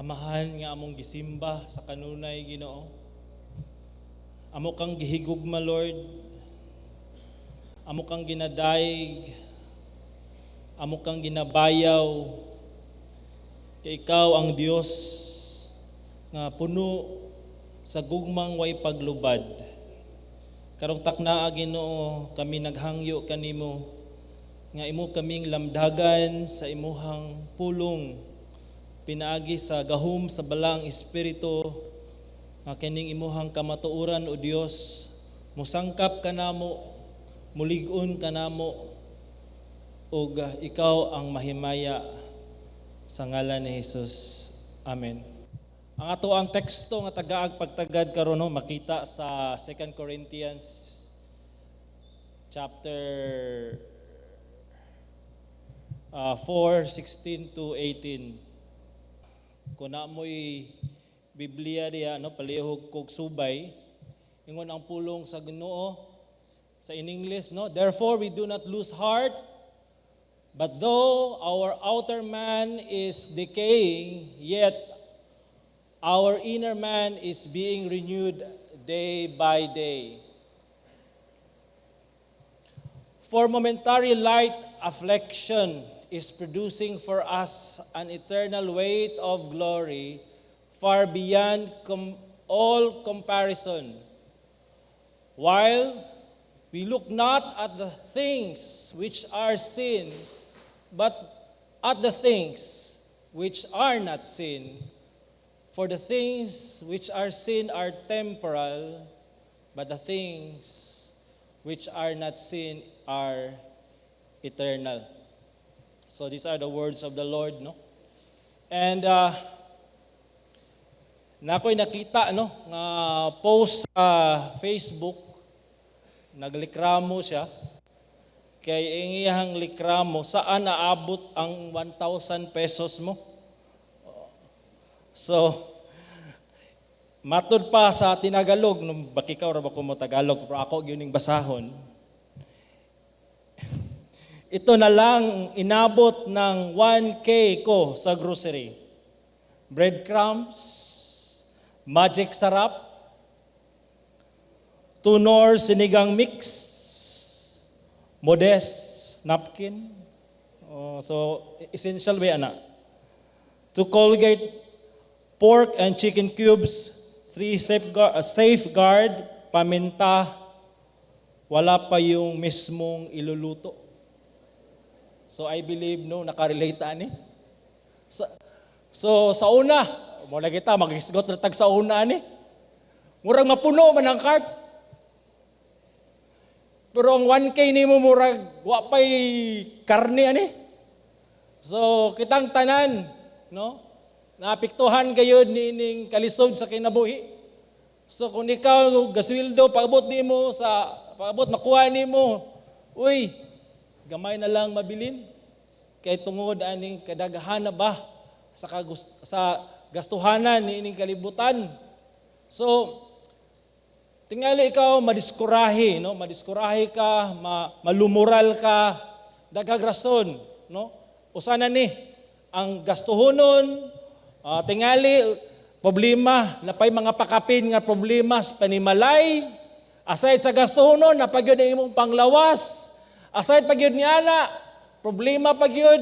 Amahan nga among gisimba sa kanunay, Ginoo. Amo kang gihigugma, Lord. Amo kang ginadayeg. Amo kang ginabayaw. Kay ikaw ang Dios nga puno sa gugmang way paglubad. Karong taknaa, Ginoo, kami naghangyo kanimo nga imo kaming lamdagan sa imuhang pulong pinaagi sa gahom sa Balaang Espiritu, nga kining imuhang kamatuoran, O Dios, musangkap kanamo, mulig-on kanamo, ug ikaw ang mahimaya, sa ngalan ni Jesus. Amen. Ang ato ang teksto nga tagaag pagtagad karon, no, makita sa 2 Corinthians chapter 4, 16 to 18. Kung naa mo'y Biblia diya, no, palihog kog subay. Ingon ang pulong sa Ginoo sa in English, no? "Therefore we do not lose heart, but though our outer man is decaying, yet our inner man is being renewed day by day. For momentary light affliction is producing for us an eternal weight of glory far beyond all comparison. While we look not at the things which are seen, but at the things which are not seen. For the things which are seen are temporal, but the things which are not seen are eternal." So these are the words of the Lord, no? And nakoy nakita, no, nga post sa Facebook, naglikramo siya. Kay ang iyang likramo, "Saan naabot ang 1,000 pesos mo?" So, matud pa sa tinagalog, no, bakikaw ra ba ko mo Tagalog, pero ako gyud ning basahon. "Ito na lang inabot ng 1K ko sa grocery. Breadcrumbs, Magic Sarap, Knorr sinigang mix, Modess napkin." Oh, so, essential ba ana? "Two Colgate pork and chicken cubes, three Safeguard, paminta, wala pa yung mismong iluluto." So I believe, no, nakarelate ani. So sa una, mo na kita magisgot na tag sa una ani. Murag mapuno man ang cart. Pero ang 1K nimo, murag wa pay karne ani. So kitang tanan, no? Naapektuhan gayud niining kalisod sa kinabuhi. So kung ikaw gasweldo, paabot nimo sa paabot makuha nimo, uy, gamay na lang mabilin kay tungod aning kadaghanan ba sa gastuhanan niining kalibutan. So tingali ikaw madiskurahe, no? Madiskurahe ka, malumural ka, daghag rason, no? Usa na ni ang gastuhonon, tingali problema, napay mga pakapin nga problema sa panimalay. Aside sa gastuhonon, naa pa gyud ang imong panglawas. Aside pa gyud ni ana, problema pa gyud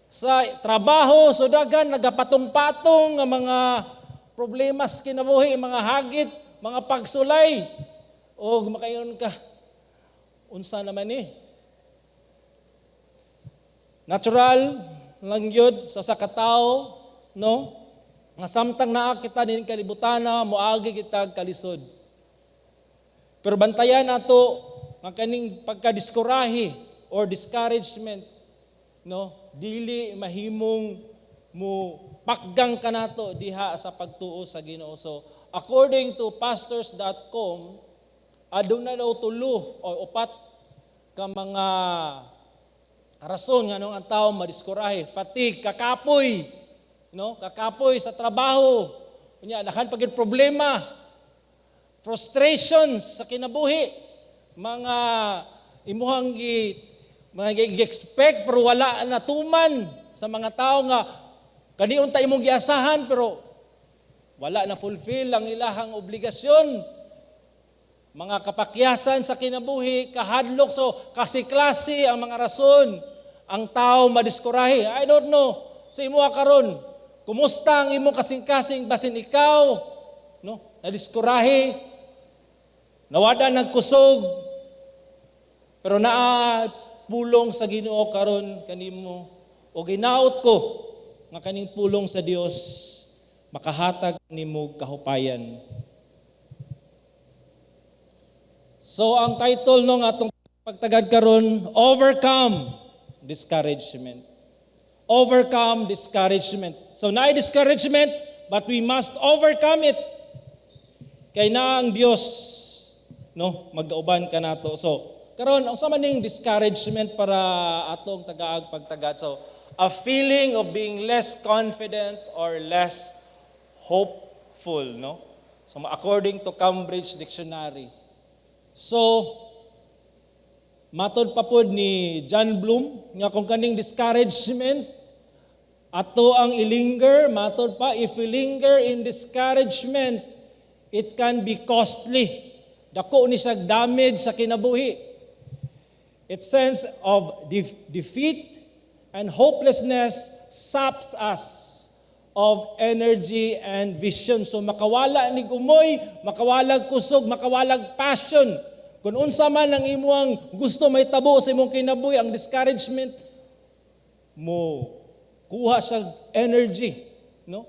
sa trabaho, so daghan nagapatong-patong nga mga problema sa kinabuhi, mga hagit, mga pagsulay. O makaingon ka, "Unsa naman ni?" Natural lang yun sa katao, no? Nga samtang naa kita din kalibutana, moagi kita kalisod. Pero bantayan nato nga kaning pagkadiskurahi or discouragement, no, dili mahimong mo pakgang kanato diha sa pagtuo sa Ginoo. So, according to pastors.com, aduna daw tulo o upat ka mga rason nganong ang tao madiskurahe. Fatigue, kakapoy, no? Kakapoy sa trabaho. Unya, daghan pa gyud problema. Frustrations sa kinabuhi. Mga imuhang gi mga gi-expect pero wala natuman sa mga tao nga Kani unta imong giasahan, pero wala na fulfill ang ilahang obligasyon. Mga kapakyasan sa kinabuhi, kahadlok, so kasi-klase ang mga rason ang tao madiskurahe. I don't know sa imo karon, kumusta ang imong kasing-kasing, basin ikaw, no, nadiskurahe, nawada ng kusog, pero naa pulong sa Ginoo karon kanimo, o ginaot ko nga kaning pulong sa Dios makahatag nimo kahupayan. So ang title nung atong pagtagad karon, "Overcome Discouragement." Overcome discouragement. So naay discouragement, but we must overcome it. Kay na ang Dios, no, magauban kanato. So karon, unsa man ning discouragement para atong tagaag pagtagad? So a feeling of being less confident or less hopeful, no? So according to Cambridge Dictionary. So matod pa pod ni John Bloom nga kung kaning discouragement ato ang ilinger, matod pa, if we linger in discouragement, it can be costly. Dako ni siya damage sa kinabuhi. Its sense of defeat and hopelessness saps us of energy and vision. So makawala ni gumoy, makawalag kusog, makawalag passion. Kung unsa man ang imuang gusto may tabo sa imong kinabuhi, ang discouragement mo kuha sa energy, no?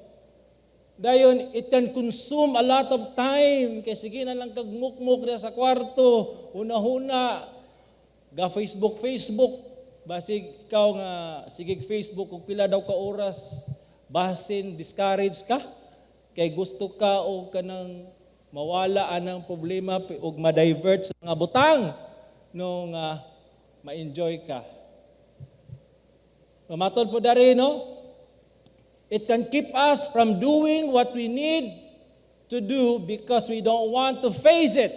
Dayon, it can consume a lot of time kay sige na lang kag mukmuk na sa kwarto, huna-huna, ga Facebook Facebook, basig ikaw nga sige Facebook og pila daw ka oras, basin discourage ka kay gusto ka og kanang mawala anang problema ug ma-divert sa mga butang no nga ma-enjoy ka. Matod po dari, no? It can keep us from doing what we need to do because we don't want to face it.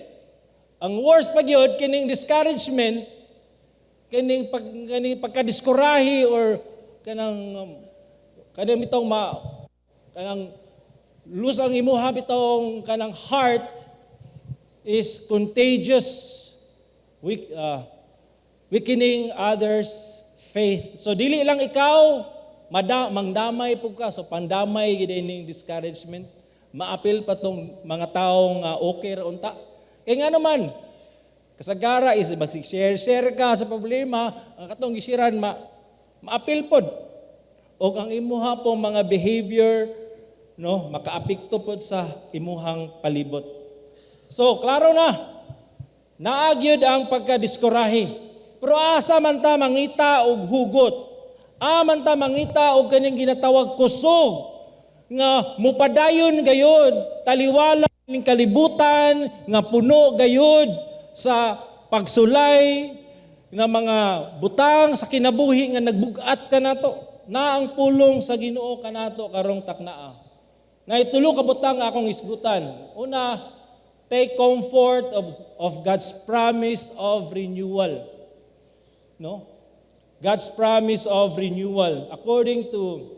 Ang worst pa gyud, kining discouragement, kining pagkadiskurahi or kanang bitong ma kanang lose ang imuha bitong kanang heart is contagious, weakening others' faith. So dili lang ikaw mangdamay pud ka. So pandamay gid ning discouragement. Maapil pa tong mga taong okay ra unta. Kay nga naman kasagara is mag-share share ka sa problema, ang katong gisiran maapil pod. Og ang imuha pong mga behavior, no, makaapekto pod sa imuhang palibot. So klaro na. Naa gyud ang pagkadiskurahi. Pero asa man ta mangita og hugot? Asa man ta mangita og kaning ginatawag kusog nga mupadayon gayod taliwala ning kalibutan nga puno gayod sa pagsulay nga mga butang sa kinabuhi nga nagbugat kanato? Na ang pulong sa Ginoo kanato karong taknaa. Na itulo ka butang nga akong isgutan. Una, take comfort of God's promise of renewal. No? God's promise of renewal. According to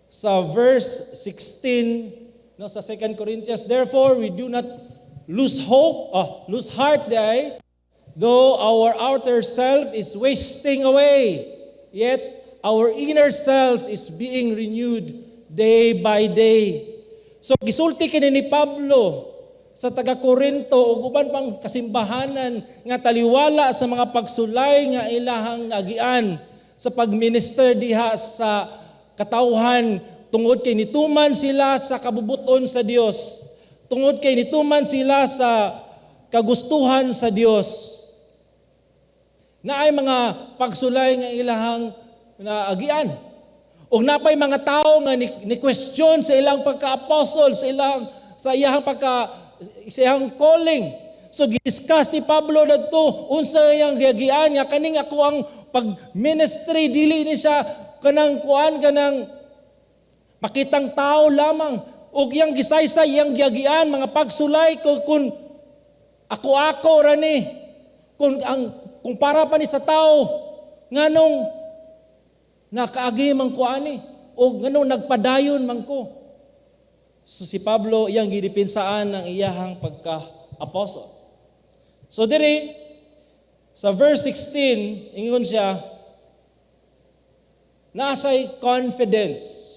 sa verse 16, no, sa 2 Corinthians, "Therefore we do not lose hope, lose heart day, though our outer self is wasting away, yet our inner self is being renewed day by day." So gisulti kini ni Pablo sa taga Corinto ug uban pang kasimbahanan nga taliwala sa mga pagsulay nga ilahang nagian sa pagminister diha sa katawhan, tungod kay nituman sila sa kabubuton sa Dios, tungod kay nituman sila sa kagustuhan sa Dios, naay mga pagsulay nga ilahang naagian ug napay mga tao nga ni question sa ilang pagka-apostle, sa iyang calling. So gidiscuss ni Pablo dadto unsa iyang giagian nga kaning ako ang pag-ministry, dili ni siya kanang kuan, kanang makitang tao lamang, ug iyang gisaysay iyang giagian mga pagsulay kung ako-ako ra ni, kung para pa ni sa tao, nganong Nakaagi man ko ani o ngano nagpadayon man ko. So si Pablo, iyang gidepinsaan ang iyahang pagka-apostle. So diri sa verse 16, ingon siya, nasay confidence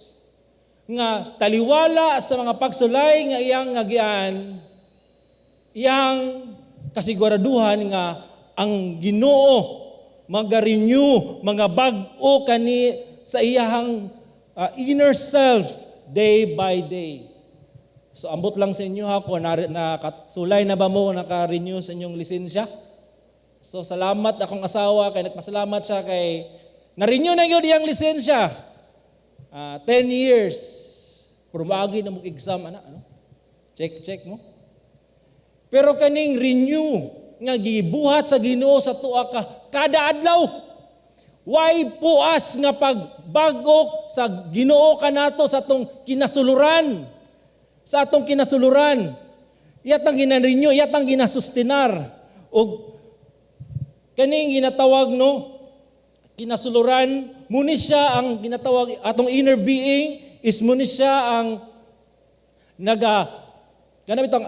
nga taliwala sa mga pagsulay nga iyang ngagian, iyang kasiguraduhan nga ang Ginoo maga-renew, mga bag-o kani sa iyahang inner self day by day. So ambot lang sa inyo ha kung na, nakasulay na ba mo, naka-renew sa inyong lisensya. So salamat akong asawa kay nagpasalamat siya kay na-renew na gyud iyang lisensya. 10 years. Pero maagi na mo exam ana ano? Check check mo. Pero kaning renew nga gibuhat sa Ginoo sa tuwa ka kada adlaw. Way puas nga pagbagok sa Ginoo kanato sa atong kinasuluran? Sa atong kinasuluran. Iyatang gina-renew, iyatang ginasustinar. Og kaning ginatawag, no, kinasuluran, muni siya ang ginatawag atong inner being is muni siya ang naga kana bitong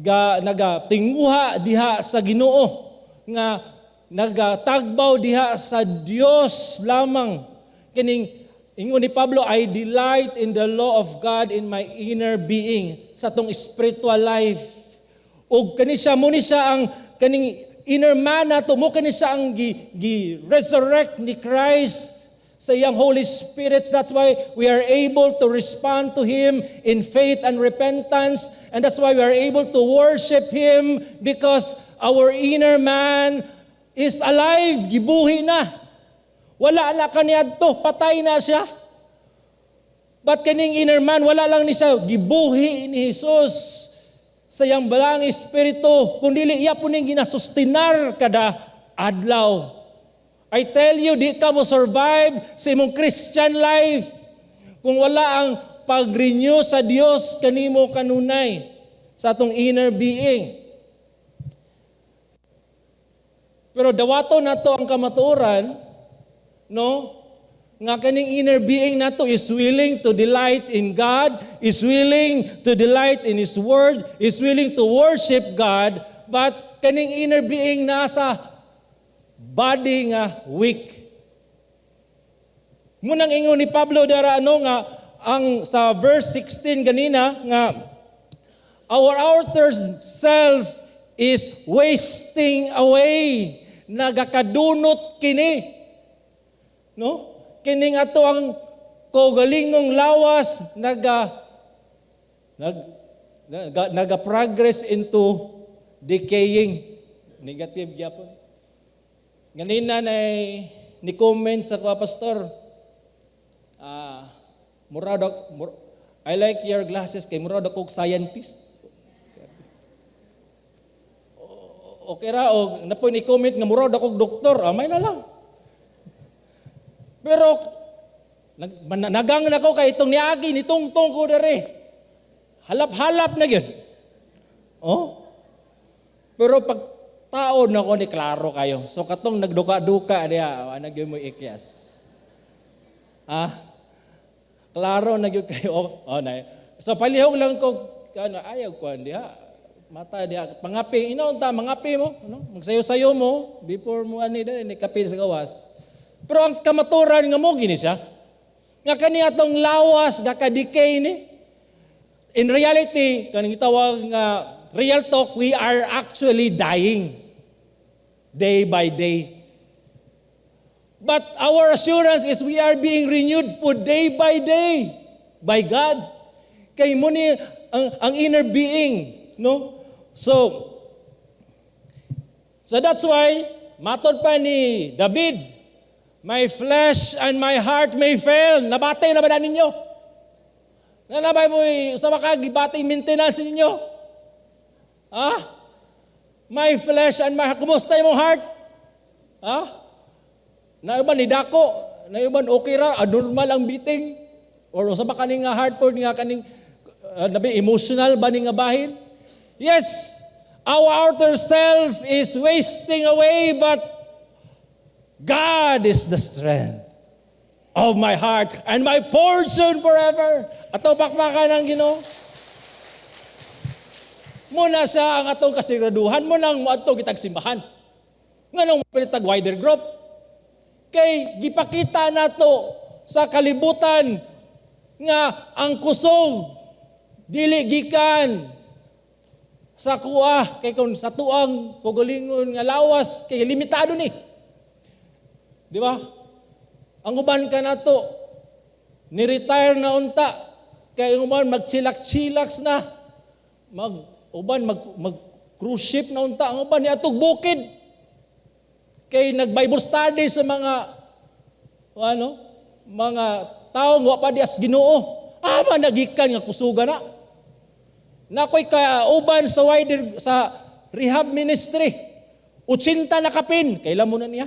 ga, naga tinguha diha sa Ginoo nga nagatagbaw diha sa Dios lamang. Kining ingon ni Pablo, "I delight in the law of God in my inner being," sa atong spiritual life. Ug kani siya, mo ni siya ang kaning inner man nato, mo kani siya ang gi resurrect ni Christ sa iyang Holy Spirit. That's why we are able to respond to Him in faith and repentance. And that's why we are able to worship Him, because our inner man is alive. Gibuhi na. Wala na kaniadto, patay na siya. But kaning inner man, wala lang ni siya gibuhi ni Jesus sa iyang Balaang Espiritu, kundi iya po ning ginasustinar kada adlaw. I tell you, di ka mo survive sa imong Christian life kung wala ang pag-renew sa Dios kanimo kanunay sa atong inner being. Pero dawato nato ang kamatuoran, no? Nga kaning inner being nato is willing to delight in God, is willing to delight in His Word, is willing to worship God, but kaning inner being nasa body nga weak. Munang ingon ni Pablo dara ano nga ang sa verse 16 ganina nga our outer self is wasting away, nagakadunot kini, no? Kining ato ang kaugalingong lawas naga progress into decaying, negative gyapon. Ganina nay ni comment sa ko, "Pastor, mura daw, I like your glasses kay mura daw kog scientist." Okay ra, og napoy ni comment nga mura daw kog doktor, amay na lang. Pero nagang na ko kay itong niagi nitungtong ko dere. Halap-halap na gyud. Oh. Pero pag taon na ko ni klaro kayo. So katong nagduka-duka diha, ana gyud mo ikyas. Ah. Klaro na gyud kayo. Oh, na. So palihog lang ko ano, ayaw ko diha. Mata diha pangapi inaon ta mangapi mo, no? Magsayo-sayo mo before mo ani dali ni kapil sa gawas. Pero ang kamaturan nga mo gini siya. Nga kani atong lawas gaka-decay ni. In reality, kaning tawag nga real talk, we are actually dying day by day. But our assurance is we are being renewed po day by day by God. Kay mo ni ang inner being, no? So that's why matod pa ni David, "My flesh and my heart may fail." Nabati na ba na ninyo? Nanabay mo, sa ka gibati maintenance ninyo? Ha? My flesh and my heart. Kumusta imong heart? Ha? Nauban ni dako, nauban okay ra, abnormal ang beating. Or sa ba kaning nga heart po nga kaning nabi emotional ba ni nga bahin? Yes, our outer self is wasting away, but God is the strength. of my heart and my portion forever. Ato pakpakan ang Ginoo. Muna siya ang atong kasiguraduhan mo nang moadto kitag simbahan. Nganong mapilitag wider group? Kay gipakita nato sa kalibutan nga ang kusog dili gikan sa kuha, kay kung sa tuang kaugalingon nga lawas kay limitado ni. Di ba? Ang uban ka nato ni-retire na unta kay ang uban magchilak-chilaks na, mag uban mag, mag cruise ship na unta, ang uban niadtog bukid kay nag Bible study sa mga ano, mga tao nga wa pa dias Ginoo. Ama nagikan nga kusuga na. Nakoy kauban sa wider sa rehab ministry. 80 na kapin, kailan mo na niya?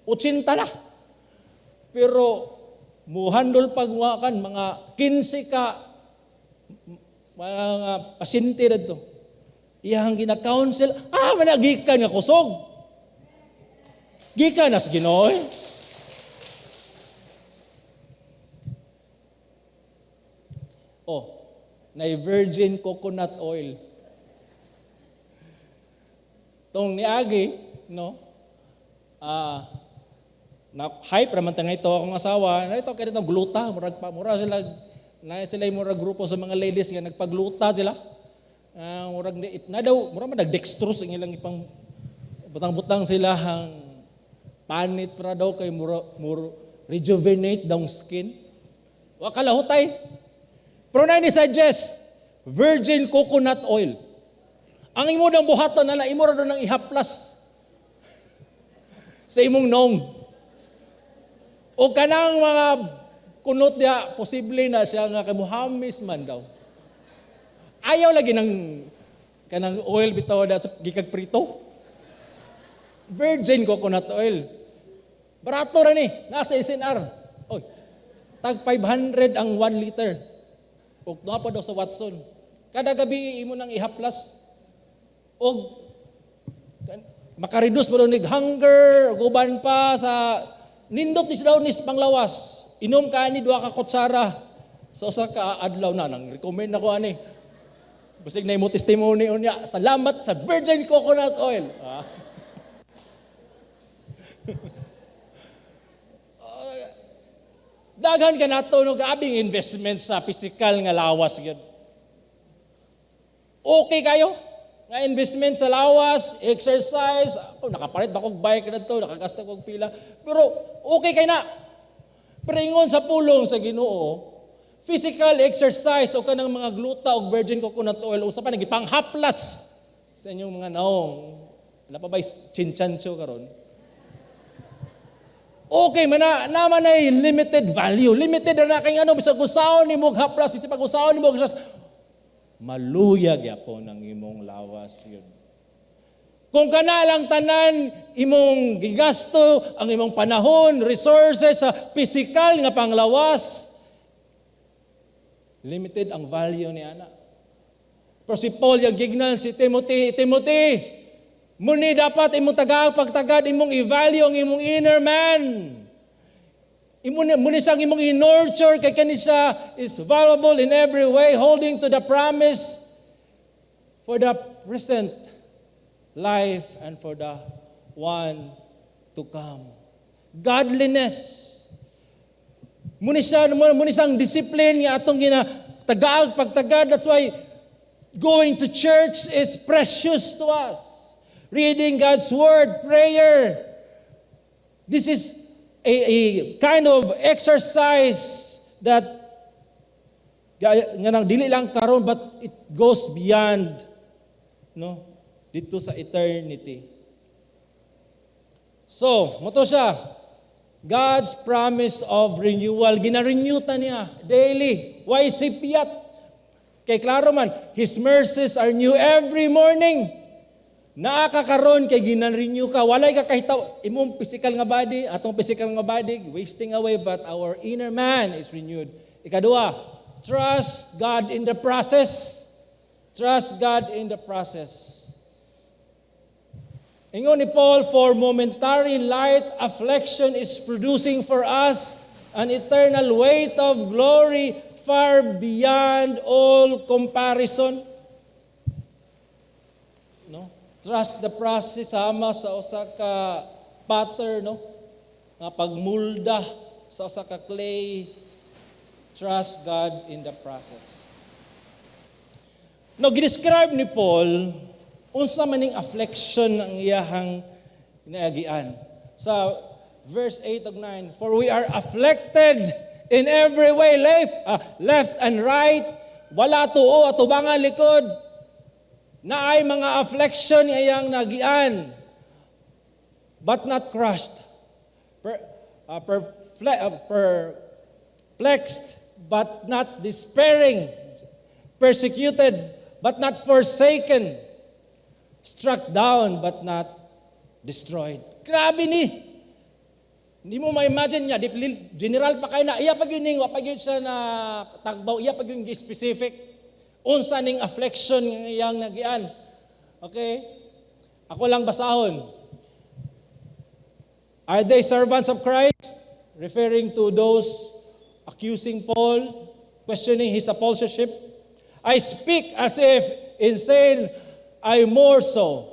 80 na. Pero muhandol pag kan mga 15 ka mga pasyente didto. Iyang gina-counsel, managikan nga kusog. Gikan nas Ginoo, eh. Oh, na virgin coconut oil. Tong niagi, no? Na hype raman ta ito akong asawa, na ito kay itong gluta, murag pa mura sila na sila murag grupo sa mga ladies nga nagpagluta sila. Murag na daw, murag man nagdextrose ang ilang ipang butang-butang sila ang panit para daw kay mura, mura rejuvenate daw skin. Wa kalahutay. Pero na ni suggest virgin coconut oil. Ang imo nang buhaton na imo ra nang ihaplas sa imong nong. O kanang mga kunot diha, posible na siya nga kay muhamis man daw. Ayaw lagi ng kanang oil bitaw da sa gikag prito. Virgin coconut oil. Barato ra ni, nasa SNR. Oy, tag 500 ang 1 liter. Og naa pa daw sa Watson. Kada gabi imo nang ihaplas. Og makareduce mo daw nig hunger, ug uban pa sa nindot ni daw nis panglawas. Inom ka ani duha ka kutsara sa usa ka adlaw na nang recommend nako ani. Basig na imo testimony unya. Salamat sa virgin coconut oil. Ah. Daghan ka nato no, grabing investment sa physical nga lawas gyud. Okay kayo nga investment sa lawas, exercise, ako nakapalit ba kog bike na to, nakagasta kog pila. Pero okay kay na. Pero ingon sa pulong sa Ginoo, physical exercise o kanang mga gluta o virgin coconut oil usa pa nagipanghaplas sa inyong mga naong. Wala pa ba chinchancho karon? Okay man na, naman ay limited value. Limited na kay ano bisag usaon nimo haplas, bisag pag-usaon nimo exercise, maluya gyapon ang imong lawas yun. Kung kana lang tanan imong gigasto ang imong panahon, resources sa physical nga panglawas, limited ang value ni ana. Pero si Paul yang gignan si Timothy, "Timothy, muni dapat imong tagag pagtagad imong i-value ang imong inner man. Imo muni siyang imong i-nurture kay kani siya is valuable in every way, holding to the promise for the present life and for the one to come." Godliness. Muni siyang discipline nga atong gina tagaag pagtagad. That's why going to church is precious to us. Reading God's word, prayer. This is a kind of exercise that nga nang dili lang karon but it goes beyond, no, dito sa eternity. So, mao to siya. God's promise of renewal, gina-renew ta niya daily. Why sipyat? Kay klaro man, His mercies are new every morning. Naa ka karon kay gina-renew ka. Walay ka kahitaw imong physical nga body, atong physical nga body wasting away, but our inner man is renewed. Ikadua, trust God in the process. Trust God in the process. Ingon ni Paul, "For momentary light affliction is producing for us an eternal weight of glory far beyond all comparison." No? Trust the process sama sa usa ka potter, no? Nga pagmulda sa usa ka clay, trust God in the process. No, gidescribe ni Paul unsa man ning affliction ang iyahang naagian. Sa verse 8 ug 9, "For we are afflicted in every way, left and right, wala tuo atubangan likod." Naay mga affliction nga iyang nagian, but not crushed. Perplexed, but not despairing. Persecuted, but not forsaken. Struck down, but not destroyed. Grabe ni. Hindi mo ma-imagine niya, di, general pa kayo na, iya pag yun, wa pa yun siya na tagbaw, iya pag yun specific. Unsa ning affliction nga iyang nagian. Okay? Ako lang basahon. "Are they servants of Christ?" Referring to those accusing Paul, questioning his apostleship. "I speak as if insane, I more so.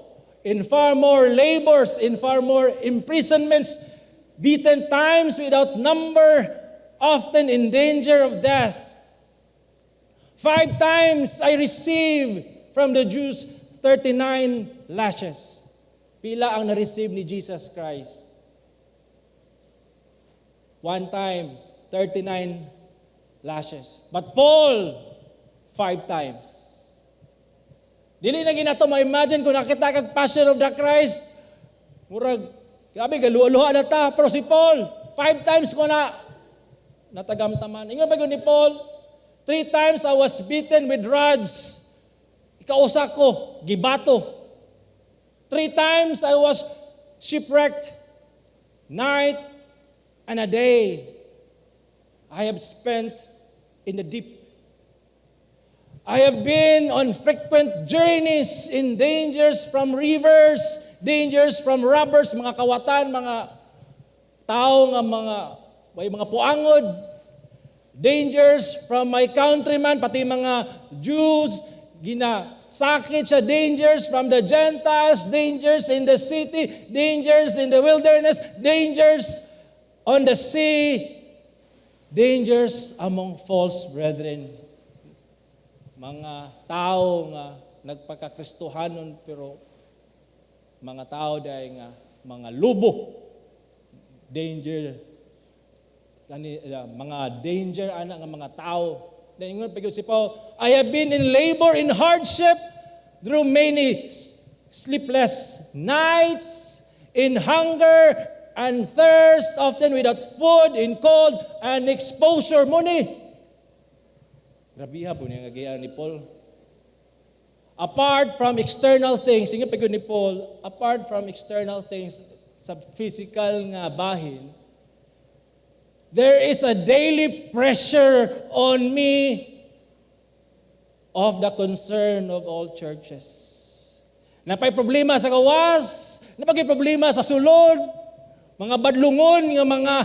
In far more labors, in far more imprisonments, beaten times without number, often in danger of death. Five times I received from the Jews 39 lashes." Pila ang na-receive ni Jesus Christ? One time, 39 lashes. But Paul, five times. Dili na ginato ma-imagine kung nakita kag Passion of the Christ. Murag, grabe, galuha-luha na ta. Pero si Paul, five times ko na natagamtaman. Ingon pa ni Paul, "Three times I was beaten with rods. Ikausa ko, gibato. Three times I was shipwrecked. Night and a day I have spent in the deep. I have been on frequent journeys in dangers from rivers, dangers from robbers," mga kawatan, mga tao nga mga may mga puangod, "dangers from my countrymen," pati mga Jews, gina sakit siya, "dangers from the Gentiles, dangers in the city, dangers in the wilderness, dangers on the sea, dangers among false brethren." Mga tao nga nagpakakristohanon pero mga tao dahil nga mga lubo. Danger kani mga danger ana nga mga tao. Then ingon pa gyud si Paul, "I have been in labor, in hardship, through many sleepless nights, in hunger and thirst, often without food, in cold and exposure." Mao ni. Grabiha po niya nga ni Paul. Apart from external things, ingon pa gyud ni Paul, apart from external things sa physical nga bahin, "there is a daily pressure on me of the concern of all churches." Napay problema sa gawas, napay problema sa sulod, mga badlungon nga mga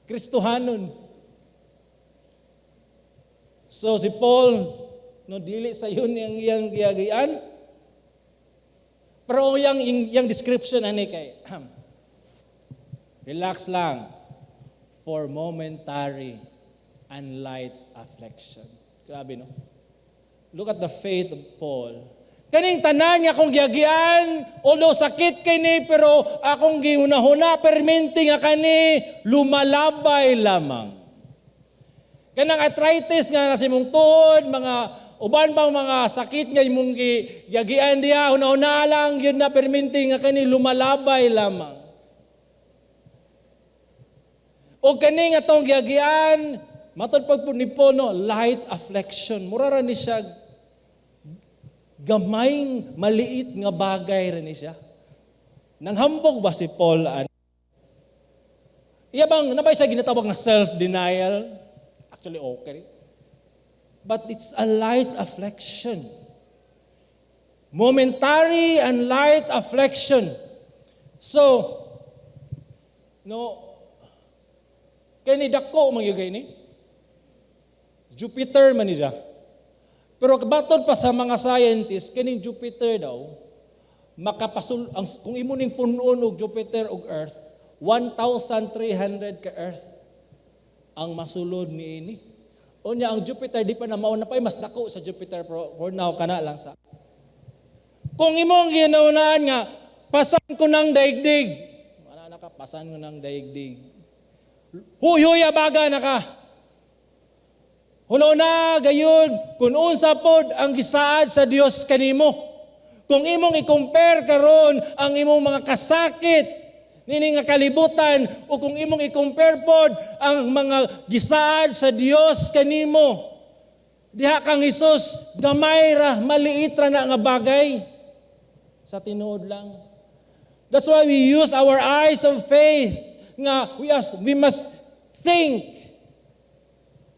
Kristohanon. So si Paul, no, dili sa yun yung iyang giagian. Pero yung description ani kay relax lang, "for momentary and light affliction." Grabe, no? Look at the faith of Paul. Kaning tanan nga akong giagian, although sakit kay ni, pero akong gihunahuna, perminti nga kani lumalabay lamang. Kanang arthritis nga nasa imong tuhod, mga uban bang mga sakit nga imong giagian diha, huna-huna lang yun na perminti nga kani lumalabay lamang. O kani nga tong giagian, matod pag po ni Paul, no, light affliction. Mura ra ni siya gamay, maliit nga bagay ra ni siya. Nanghambog ba si Paul an? Iya bang nabay siya ginatawag nga self-denial? Actually, okay. But it's a light affliction. Momentary and light affliction. So, no, kani dako man gyud kay ni. Jupiter man ni siya. Pero batod pa sa mga scientists, kining Jupiter daw, makapasul ang kung imo ning punon og Jupiter og Earth, 1,300 ka Earth ang masulod niini. Unya ang Jupiter di pa na mao na pa mas dako sa Jupiter, pero for now kana lang sa. Kung imong ginaunaan nga pasan ko ng daigdig, wala na ka, pasan ko ng daigdig. Huyuy baga na ka. Huno na gayon kung unsa pod ang gisaad sa Dios kanimo. Kung imong i-compare karon ang imong mga kasakit nini nga kalibutan o kung imong i-compare pod ang mga gisaad sa Dios kanimo, diha kang Hesus, gamay ra, maliit ra na nga bagay sa tinuod lang. That's why we use our eyes of faith nga we must think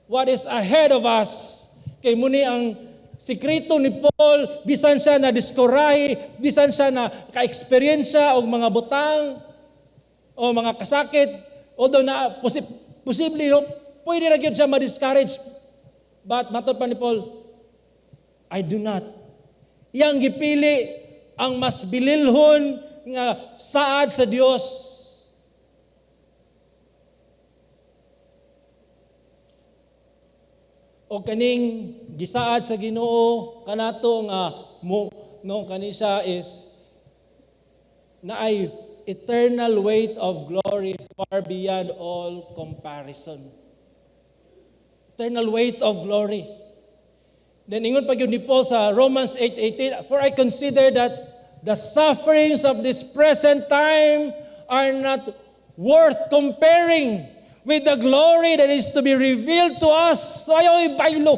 what is ahead of us. Kay muni ang sikreto ni Paul, bisan siya na diskorahe, bisan siya na ka-eksperyensya og mga butang o mga kasakit, although na posible, no, pwede ra gyud siya ma-discourage. But matod pa ni Paul, "I do not." Iyang gipili ang mas bililhon nga saad sa Dios. O kaning gisaad sa Ginoo kanato nga mo, no, kani siya is naay eternal weight of glory far beyond all comparison. Eternal weight of glory. Then ingon pa gyud ni Paul sa Romans 8:18, "For I consider that the sufferings of this present time are not worth comparing with the glory that is to be revealed to us." So ayaw ibaylo.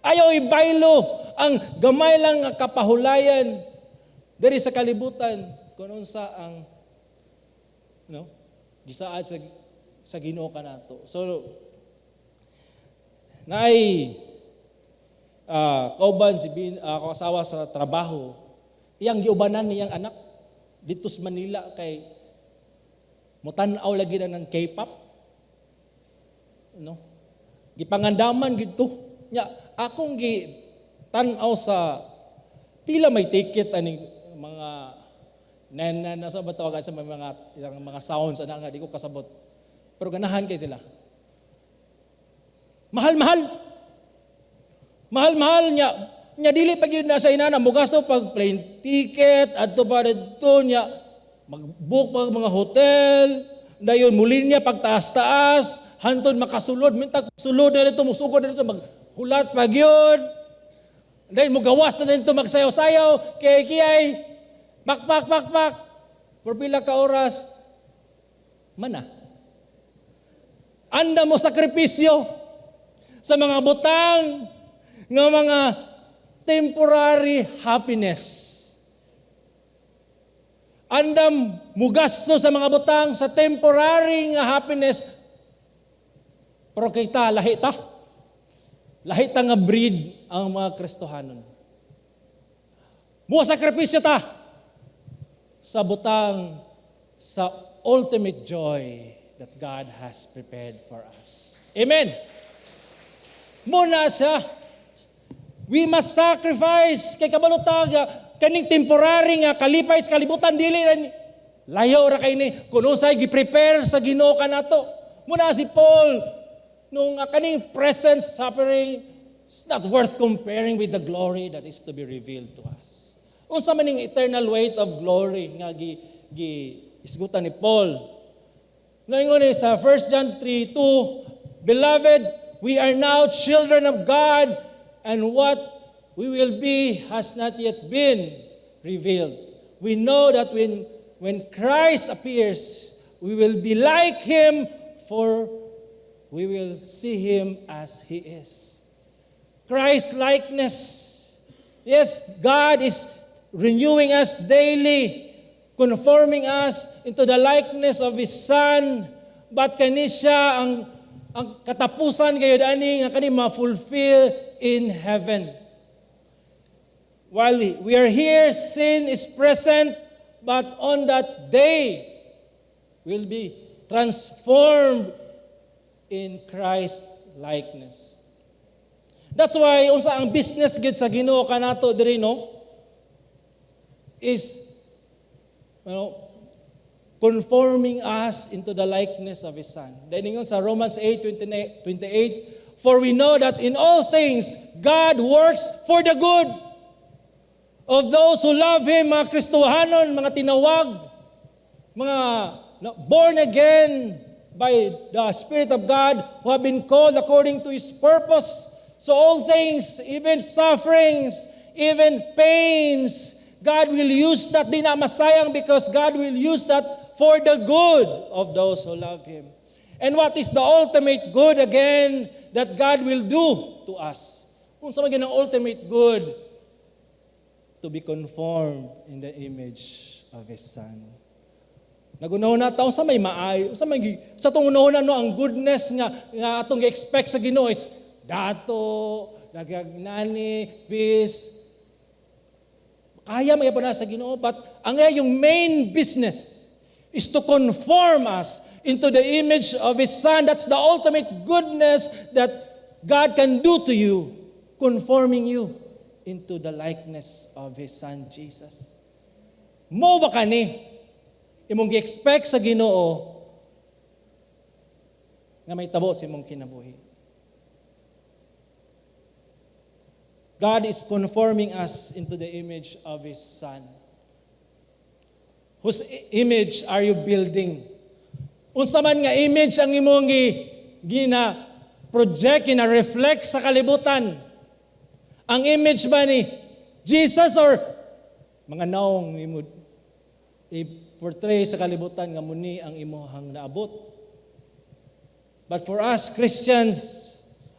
Ayaw ibaylo ang gamay lang nga kapahulayan diri sa kalibutan kung unsa ang, no, gisaad sa Ginoo kanato. So naay kauban si bin, asawa sa trabaho, iyang giubanan niyang anak dito sa Manila kay mutan-aw lagi na ng K-pop. No? Gipangandaman gidto. Nya akong gi tan-aw sa pila may ticket ani mga nen na sa ba tawagan sa may mga ilang mga sounds ana nga di ko kasabot. Pero ganahan kay sila. Mahal-mahal. Mahal-mahal niya. Nya dili pa gyud na sa inana mugasto pag plane ticket adto pa didto, nya mag-book pag mga hotel, dayon muli niya pagtaas-taas hantod makasulod, mintag sulod na dito, musugod na dito, maghulat pa gyud, dayon mugawas na dito, magsayaw-sayaw kay kiyay pak pak pak pak for pila ka oras mana anda mo sakripisyo sa mga butang nga mga temporary happiness. Andam mugasto sa mga butang sa temporary nga happiness. Pero kita, lahi ta. Lahi ta nga breed ang mga Kristohanon. Mo sakripisyo ta sa butang sa ultimate joy that God has prepared for us. Amen. Muna siya. We must sacrifice kay kabalo ta nga kaning temporary nga kalipay sa kalibutan dili ra layo ra kay ni kun unsay gi-prepare sa Ginoo kanato. Muna si Paul nung kaning present suffering is not worth comparing with the glory that is to be revealed to us. Unsa man ning eternal weight of glory nga gi isgutan ni Paul? Naingon ni sa 1 John 3:2, "Beloved, we are now children of God, and what we will be has not yet been revealed. We know that when Christ appears, we will be like Him, for we will see Him as He is." Christ likeness. Yes, God is renewing us daily, conforming us into the likeness of His Son. But kani siya ang katapusan kayo ani nga kani ma-fulfill in heaven. While we are here, sin is present, but on that day, we'll be transformed in Christ's likeness. That's why unsa ang business gid sa Ginoo kanato diri, no, is conforming us into the likeness of His Son. Dahil ingon sa Romans 8:28, 28, "For we know that in all things God works for the good of those who love Him," mga Kristohanon, mga tinawag, mga, no, born again by the Spirit of God, who have been called according to His purpose. So all things, even sufferings, even pains, God will use that. Di na masayang because God will use that for the good of those who love Him. And what is the ultimate good again that God will do to us? Kung unsa man ang ultimate good, to be conformed in the image of His Son. Naghunahuna ta sa may maayo, sa may sa atong hunahuna, no, ang goodness nga atong gi-expect sa Ginoo is dato, nagagnani, peace. Kaya may na sa Ginoo, but ang iyang main business is to conform us into the image of His Son. That's the ultimate goodness that God can do to you, conforming you into the likeness of His Son, Jesus. Mao ba kani imong gi-expect sa Ginoo nga mahitabo sa imong kinabuhi? God is conforming us into the image of His Son. Whose image are you building? Unsa man nga image ang imong gina project, gina reflect sa kalibutan? Ang image ba ni Jesus or mga naong imo i-portray sa kalibutan nga mao ni ang imuhang naabot? But for us Christians,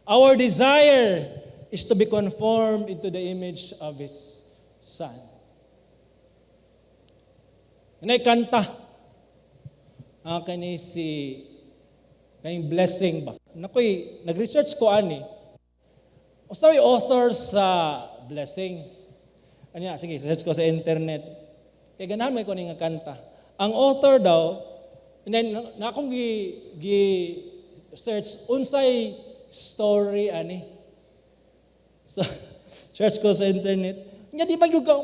our desire is to be conformed into the image of His Son. Inay kanta. Ah, kani si kayong Blessing ba? Nakoy, nag-research ko ani. Unsay author sa Blessing? Anya, sige, search ko sa internet. Kay ganahan man ko ni nga kanta. Ang author daw, and then na akong gi search unsay story ani. So, search ko sa internet. Nga di man gyud ka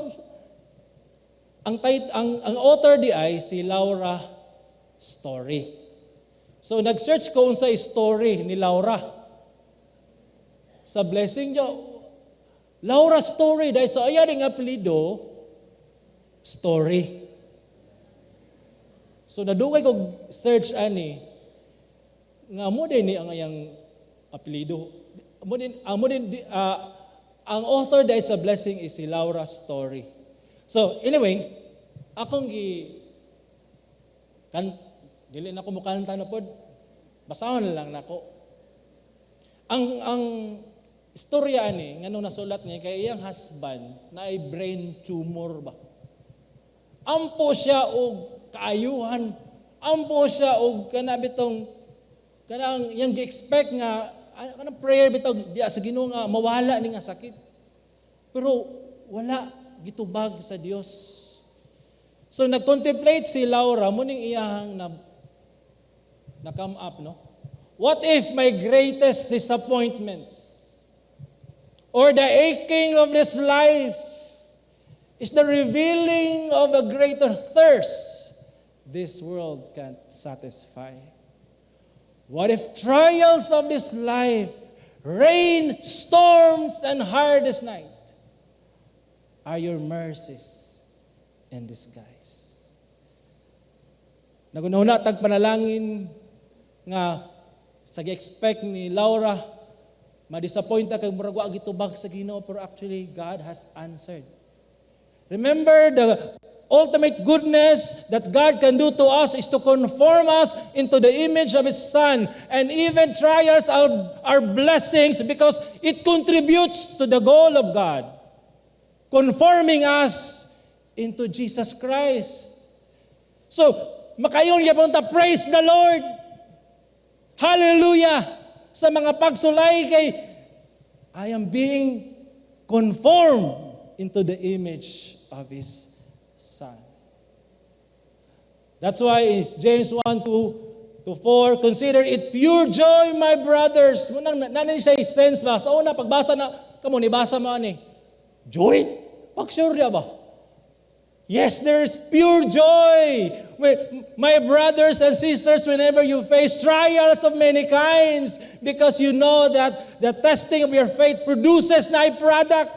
ang tit ang author di ay si Laura Story. So nag-search ko unsay story ni Laura. Sa Blessing niya, Laura Story dahil sa ayan ang apelyido Story. So nadugay ko search ani nga mao din ni ang ayang apelyido. Mao din ang author dahil sa Blessing is si Laura Story. So anyway, akong gi kan dili na ko mukanta na pod. Basahon na lang nako. Ang istorya ani nganong nasulat niya kay iyang husband na ay brain tumor ba. Ampo siya og kaayuhan. Ampo siya og kana bitong kanang iyang gi-expect nga kanang prayer bitaw diya sa Ginoo nga mawala ni nga sakit. Pero wala gitubag sa Dios. So nag-contemplate si Laura mao ning iyahang na come up, no? "What if my greatest disappointments or the aching of this life is the revealing of a greater thirst this world can't satisfy? What if trials of this life, rain, storms, and hardest night are your mercies in disguise?" Naghunahuna tag panalangin nga sa gi-expect ni Laura, ma-disappoint ta kay murag wa gitubag sa Ginoo, pero actually God has answered. Remember, the ultimate goodness that God can do to us is to conform us into the image of His Son. And even trials are blessings because it contributes to the goal of God, conforming us into Jesus Christ. So, makaingon gyapon ta, "Praise the Lord! Hallelujah!" Sa mga pagsulay kay I am being conformed into the image of His Son. That's why in James 1, 2 to 4, "Consider it pure joy, my brothers." Mao nang naa ni siya sense ba? Sa una, pagbasa na, kamo, nibasa mo ani. Joy? Pag-sure ba? Yes, there's pure joy. My brothers and sisters, whenever you face trials of many kinds, because you know that the testing of your faith produces na product,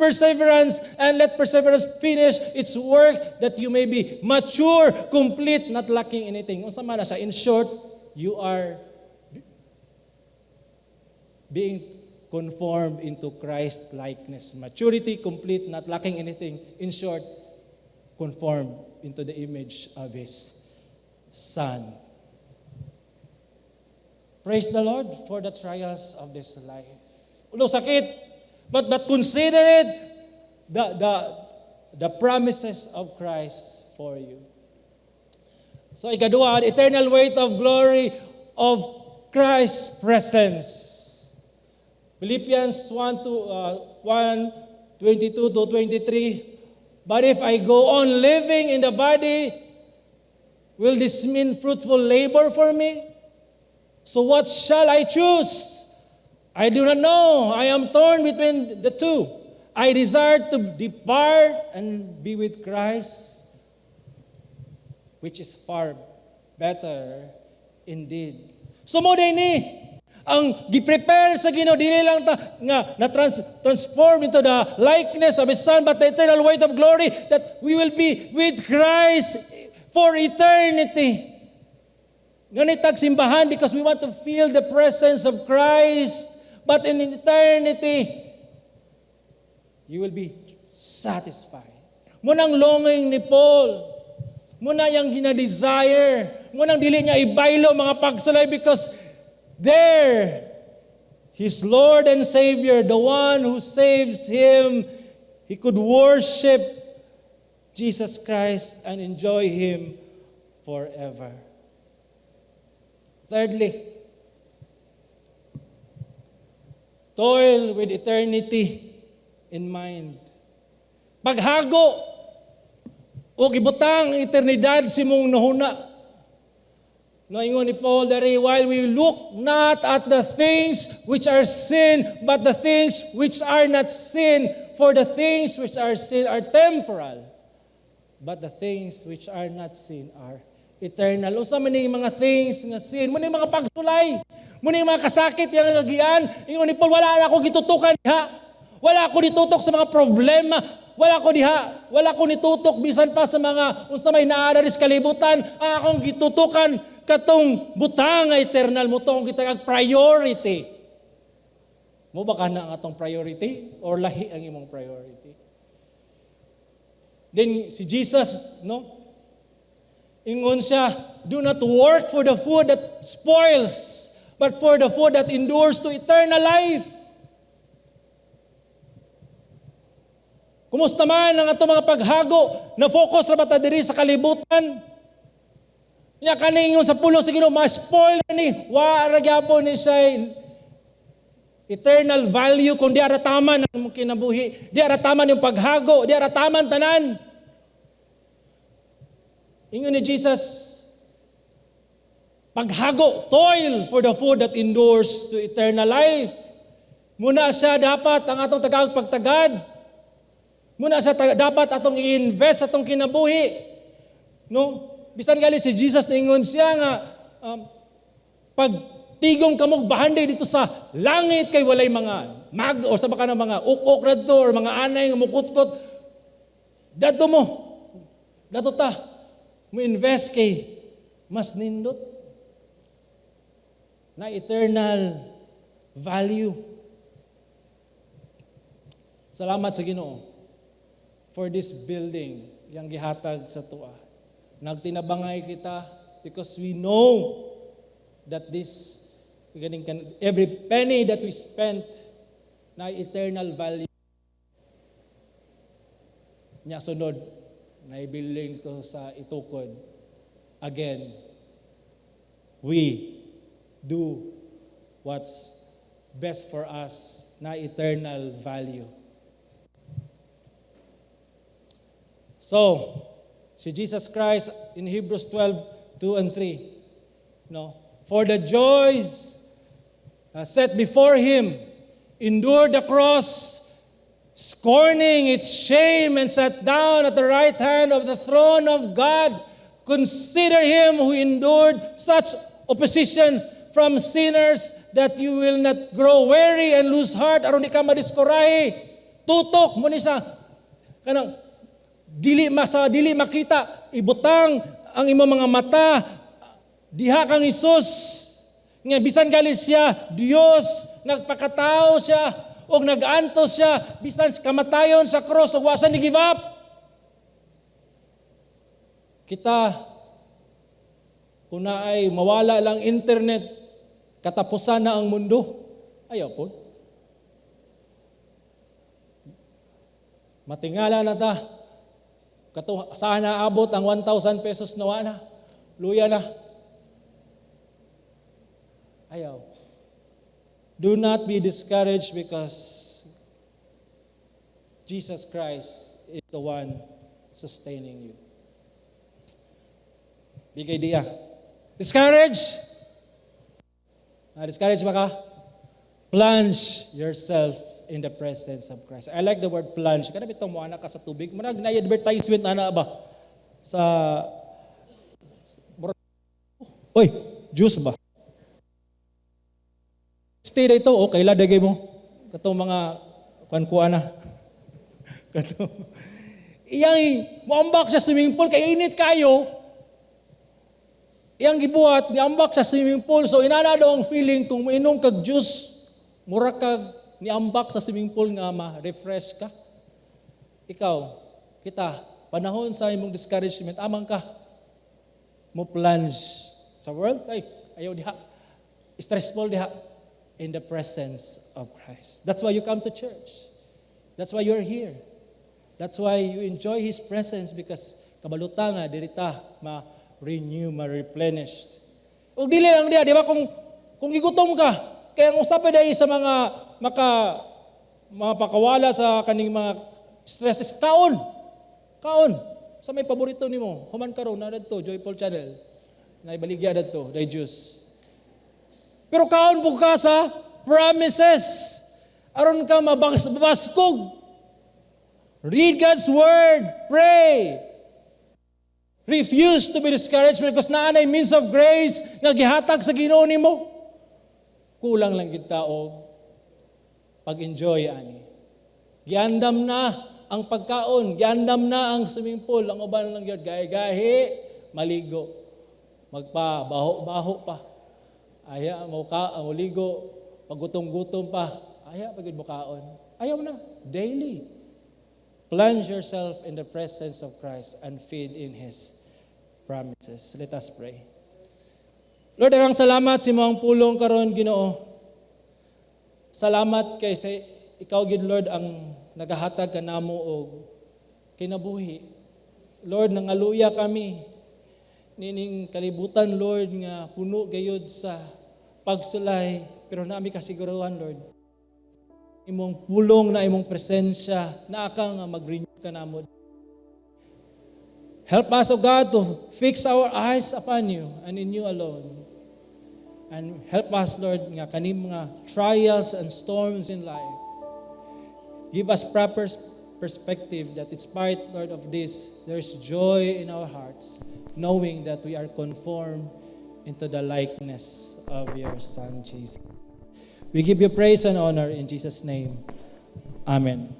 perseverance, and let perseverance finish its work that you may be mature, complete, not lacking anything. Unsa man na siya? In short, you are being conformed into Christ likeness. Maturity, complete, not lacking anything. In short, conformed into the image of His Son. Praise the Lord for the trials of this life. Ulo sakit, but consider it the promises of Christ for you. So ikaduha, eternal weight of glory of Christ's presence. Philippians 1 to 1, 22 to 23. "But if I go on living in the body, will this mean fruitful labor for me? So what shall I choose? I do not know. I am torn between the two. I desire to depart and be with Christ, which is far better indeed." So mao ni ang gi-prepare sa Ginoo, dili lang ta nga na transform into the likeness of His Son, but the eternal weight of glory that we will be with Christ for eternity. Nganong tag simbahan? Because we want to feel the presence of Christ. But in eternity, you will be satisfied. Mao nang longing ni Paul. Mao na iyang gina-desire. Mao nang dili niya ibaylo mga pagsulay because there, his Lord and Savior, the one who saves him, he could worship Jesus Christ and enjoy Him forever. Thirdly, toil with eternity in mind. Paghago o gibutang ang eternidad sa imong hunahuna. No, ingon ni Paul diri, "While we look not at the things which are seen, but the things which are not seen, for the things which are seen are temporal, but the things which are not seen are eternal." Unsa man ning mga things nga seen? Mao mga pagsulay. Mao mga kasakit yang ngagian. Ingon ni Paul, "Wala na ako gitutukan diha. Wala ako nitutok sa mga problema. Wala ko diha. Wala ko nitutok bisan pa sa mga unsa may naa diri sa kalibutan. Ang akong gitutukan katong butang nga eternal. Mao to akong gitagag priority." Mao ba kana ang atong priority or lahi ang imong priority? Then si Jesus, no? Ingon siya, "Do not work for the food that spoils, but for the food that endures to eternal life." Kumusta man ang atong mga paghago? Na focus ra ba ta diri sa kalibutan? Nya kani ingon sa pulong sa Ginoo, ma-spoil ni, wa ra gyapon ni siya eternal value kung di ara taman ang imong kinabuhi, di ara taman yung paghago, di ara taman tanan. Ingon ni Jesus, paghago, toil for the food that endures to eternal life. Mao na siya dapat ang atong tagag pagtagad. Mao na siya dapat atong i-invest sa atong kinabuhi. No? Bisan gali si Jesus, ningon siya nga pag tigong kamog bahandi dito sa langit kay walay mga mag o sa baka ng mga uk-ok radto or mga anay nga mukutkot dadto mo, dadto ta mo invest kay mas nindot na eternal value. Salamat sa Ginoo for this building yang gihatag sa atoa. Nagtinabangay kita because we know that this ganing every penny that we spent na eternal value. Nya sunod na building dito sa itukod. Again, we do what's best for us na eternal value. So, si Jesus Christ in Hebrews 12, 2 and 3, no? For the joys set before him, endured the cross, scorning its shame, and sat down at the right hand of the throne of God. Consider him who endured such opposition from sinners, that you will not grow weary and lose heart, aron di ka madiskurahe. Tutok mo ni sa kanang dili masa dili makita, ibutang ang imong mga mata diha kang Hesus nga bisan gali siya Dios, nagpakatao siya og nag-antos siya bisan kamatayon sa cross ug wa siya ni give up. Kita, kung naay mawala lang internet, katapusan na ang mundo. Ayaw po. Matingala na ta. Kato, saan naabot ang 1,000 pesos na na? Luya na. Ayaw. Do not be discouraged because Jesus Christ is the one sustaining you. Big idea. Discouraged? Na-discourage ba ka? Plunge yourself in the presence of Christ. I like the word "plunge." Kana bitong mo ka sa tubig. Murag na advertisement na ba? Sa Oy, juice ba? Stay dito, okay la dagay mo. Katong mga kuan-kuan na. Katong iyang moambak sa swimming pool kay init kayo. Iyang gibuhat, niambak sa swimming pool. So inana daw ang feeling kung mainom kag juice, mura kag niambak sa swimming pool nga ma-refresh ka. Ikaw, kita, panahon sa imong discouragement, amang ka, mo plunge sa world, ay, ayaw diha. Stressful diha. In the presence of Christ. That's why you come to church. That's why you're here. That's why you enjoy His presence, because kabaluta nga dirita ma-renew, ma-replenished. Ug dili lang diha, di ba, kung gigutom ka, kaya ang usapay dahil sa mga maka mapakawala sa kaning mga stress is kaon. Kaon. Sa may paborito nimo, human karon na didto Joyful Channel. Na ibaligya didto, day juice. Pero kaon po ka sa promises. Aron ka mabaskog. Read God's word. Pray. Refuse to be discouraged because naa nay means of grace nga gihatag sa Ginoo nimo. Kulang lang kita og pag-enjoy ani. Giandam na ang pagkaon, giandam na ang swimming pool, ang uban lang gyud gahi-gahi maligo. Magpa baho-baho pa. Aya mo ka mo ligo, pagutom-gutom pa. Aya pa gyud mo kaon. Ayaw na, daily. Plunge yourself in the presence of Christ and feed in His promises. Let us pray. Lord, daghang salamat sa imong pulong karon, Ginoo. Salamat kay sa ikaw gid, Lord, ang nagahatag kanamo og kinabuhi. Lord, nangaluya kami nining kalibutan, Lord, nga puno gayud sa pagsulay, pero nami kasiguruhan, Lord. Imong pulong na imong presensya naa ka nga mag-renew kanamo. Help us, O God, to fix our eyes upon you and in you alone. And help us, Lord, nga kaning mga trials and storms in life. Give us proper perspective that in spite, Lord, of this, there's joy in our hearts, knowing that we are conformed into the likeness of your Son, Jesus. We give you praise and honor in Jesus' name. Amen.